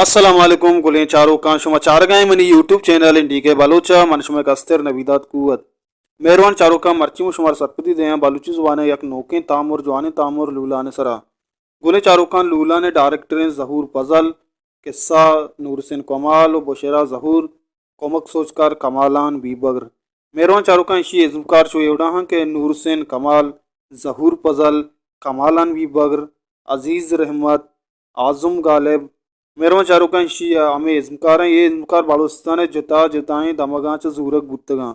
السلام علیکم گلیں چاروکاں، شما چارگائیں منی یوٹیوب چینل این ڈی کے بلوچ ءَ، من شمئے کستر نویداد قوت۔ مہروان چاروکاں، مرچی من شمارا سرپدی دیاں بلوچی زبان ءِ یک نوکیں تامر، جوانیں تامر لولان ءِ سرا۔ گلیں چاروکاں، لولان ءِ ڈائریکٹریں ظہور پزل، قصہ نور حسین کمال و بشیرہ ظہور، کمک سوجکار کمالان بیبگر۔ مہروان چاروکاں، ایشی ءِ ازمکار چو اے وڑا ہاں کہ نور حسین کمال، ظہور پزل، کمالان بیبگر، عزیز رحمت، اعظم غالب۔ مہروان چاروکاں، ایشی ءِ ہمے ازمکاراں، اے ازمکار بلوچستان ءِ جتا جتائیں دمگاں چہ زورگ بوتگاں۔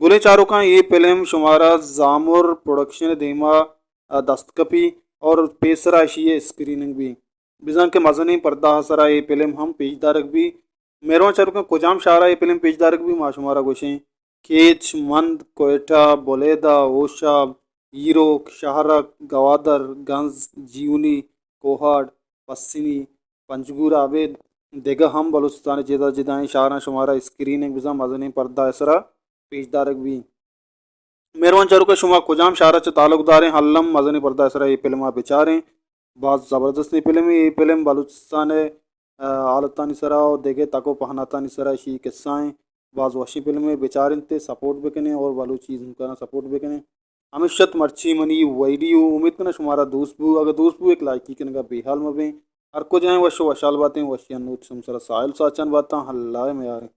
گلیں چاروکاں، اے پلم شمارا زامر پروڈکشن ءِ دیما دست کپی اور پیسرا ایشی ءِ اسکریننگ بی۔ بزاں کہ مزنیں پردہ ءِ سرا اے پلم ہم پیش دارگ بی۔ مہروان چاروکاں، کجام شہرا اے پلم پیش دارگ بی، ما شمارا گوشیں۔ کیچ، مند، کوئٹہ، بلیدہ، ہوشاب، ہیروک، شاہرک، گوادر، گنز، جیونی، کوہاٹ، پسنی، پنجگور ءَ ابید دگہ ہم بلوچستان ءِ جدا جدائیں شہراں شمارا اسکریننگ بزاں مزنیں پردہ ءِ سرا پیش دارگ بی۔ مہروان چاروکاں، شما کجام شہر ءَ چہ تعلق داریں، الم مزنیں پردہ ءِ سرا اے پلم ءَ بچاریں۔ باز زبردستیں پلمے۔ اے پلم بلوچستان ءِ، آ، حالتانی سرا و دگہ تک و پہناتانی سرا ایشی قصہ ایں۔ باز وشیں پلمے، بچاریں تے سپورٹ بکنیں اور بلوچی ازمکاراں سپورٹ بکنیں۔ ہمیش ات مرچی منی ویڈیو، امید کناں شمارا دوست بو۔ اگر دوست بو، ایک لائکی کنگا بے حال مبیں۔ ہر کجائیں وش و وشحال باتیں، وشی انوت شم سرا ساحل ساچان باتاں۔ اللہ ءِ میاریں۔